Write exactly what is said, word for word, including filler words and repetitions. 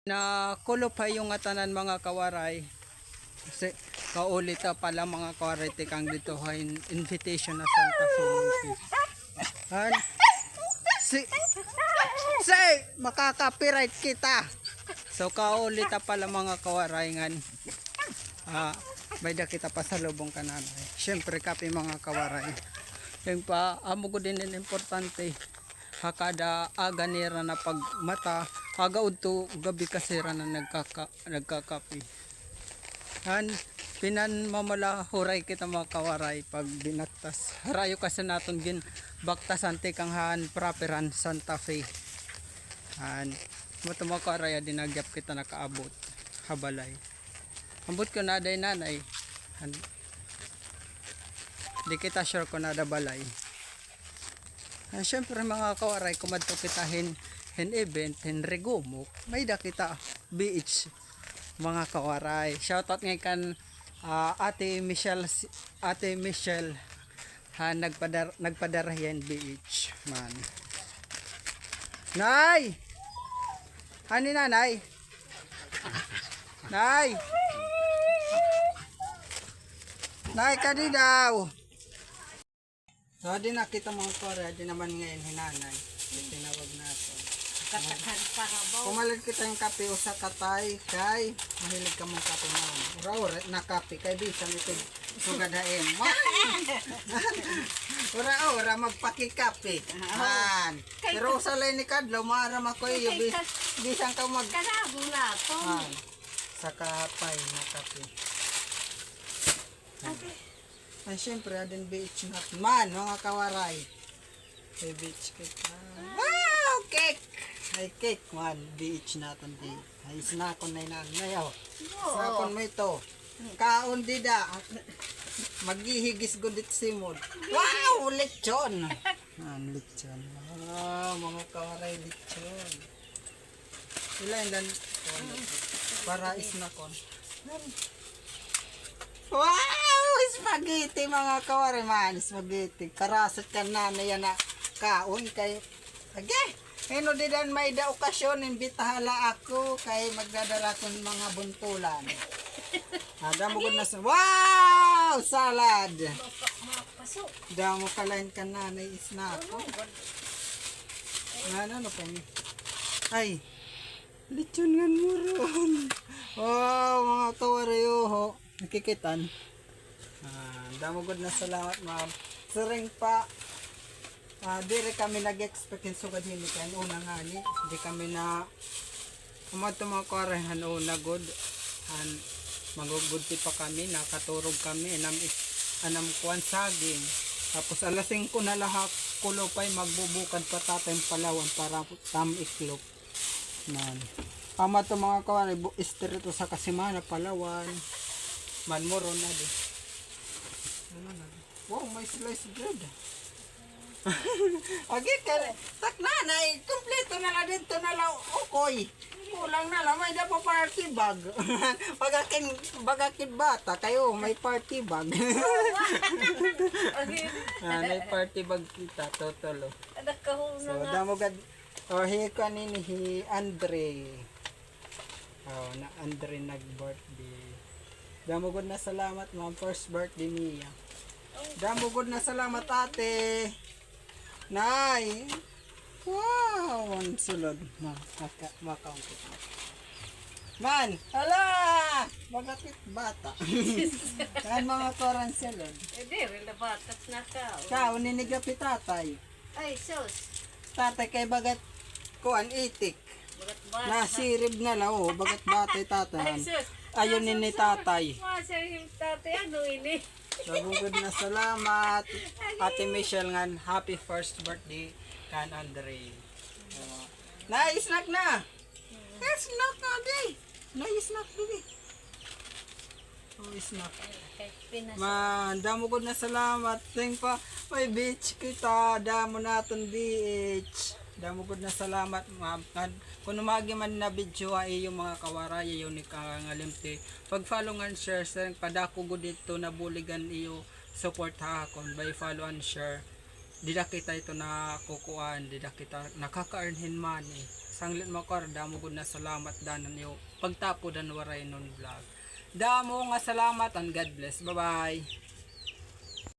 Nakulop ha iyo ngatanan, mga kawaray. Kasi kauli ta pala, mga kawaray, tikang didto ha in-, invitation ha Santa Fe. Han? Si, si, makaka-copyright kita. So, kauli ta pala, mga kawaray, ngan, ah, may-ada kita pasalubong kan nanay. Siyempre, kape, mga kawaray. Amo gud ini an importante. Ha kada aga nira na pagmata, aga udto, gab-i kasi hira na nagkaka-, nagkakape. Han, pinanmamalahuray kita, mga kawaray, pag binaktas. Harayo kasi naton ginbaktasan tikang han proper han Santa Fe. Han, amo ito, mga kawaray, adi na gihap kita nakaabot ha balay. Ambot ko na aday nanay. Han, di kita sure kon ada balay. Ah, siyempre, mga kawaray, kumadto kita hin, hin event, hin Rigumok, may-ada kita B H, mga kawaray. Shoutout ngay kan, ah, Ate Michelle, Ate Michelle, ha, nagpadar-, nagpadara hin B H, man. Nay! Ani na, Nay? Nay! Nay, kadi daw! So, adi na kita, mga kawaray, adi naman ngay-an hi nanay. Tinawag naton. Katakan para ba? Pumalit kita hin kape, usa ka tay, kay mahilig kamo hin kape, man. Ura-ura na kape, kay bisan ito sugad ha imo. Ura-ura, magpakikape. Ah. Man. Kay pero usa la ini kadlaw, maaram ako iyo, bis-, bisan ka mag- Kanabo na to. Man. Sa kapay na kape. Okay. Ay, siyempre, adin B H naton man, mga kawaray. May B H cake na. Wow! Cake! May cake man, B H naton di. Ay, snackon na inan. Ay, oh. Oo. Snackon mo ito. Kaon dida. Maghihigis gud it simod. Wow! Lechon! Ah, lechon. Wow, mga kawaray, lechon. Ila, ila. Para snackon. Wow! Spaghetti, mga kawaray, man. Spaghetti. Karasot kan nanay yana kaon kay, agi, hin-o dida an may-ada okasyon, imbitaha la ako kay magdadara ako hin mga buntolan. Ah, damo gud na sa-, wow! Salad! Paso. Damo ka lain kan nanay snackon. Ano, ano pa ini? Ay, lechon ngan muron. Wow, mga kawaray, oho. Nakikit-an. Ah, damo gud na salamat, ma'am. Siring pa, ah, diri kami nag-expect hin sugad hini kay an una ngani, di kami na Umadto mga kawaray han una gud, han manggugudti pa kami, nakaturog kami, anam, anam kuan saging. Tapos alas singko na la ha kulupay, magbubukad pa tatay hin palawan para tam iklop. Man. Amo ito mga kawaray, bu-, istrito sa kasimana, palawan. Man, muron na di. Ano na di? Wow, may slice bread. Agi ka, tak nanay, kompleto na la didto na la, ukoy. Kulang na la, may-ada pa party bag. Baga kin, baga kin bata kay, oh, may party bag. Agi. Ah, may party bag kita, totolo. Anak ka, oh, so, na nga. Damo gad, oh, hi kuan ini, hi Andre. Oh, na Andre nag-birthday. Damo gud na salamat, ma'am. First birthday niya. Damo gud na salamat, ate. Nay. Wow, an sulod. Ma-, maka-, makaon kita. Man, hala! Magapit bata. An mga kawaray, sulod. Eh, diri la bata na ka, oh. Ka, uninigapi tatay. Ay, sus. Tatay kay bagat kuan, itik. Bagat bata. Nasirib na la, oh, bagat bata hi tatay. Ay, sus. Ayaw ni, ni tatay. Masirib tatay, ano ini? Damo gud na salamat, Ate Michelle, ngan happy first birthday kan Andre. Oh. Na, snack na. Snack na, di. Na, snack, di. Oh, snack. Kay Pinas. Man, damo gud na salamat. Thank pa. May beach kita. Damo naton beach. Damo gud na salamat, ma'am. Ngan, kun umagi man na video ha iyo mga kawaray, ayaw ni kangalimti pag-follow ngan share. Sir, padako gud ito nabulig an iyo support ha akon by follow and share. Dida kita ito nakukuan, dida kita nakaka-earn hin money. Sanglit Makor, damo gud na salamat danan iyo pagtapod han Waraynon Vlog. Damo nga salamat and God bless. Bye-bye.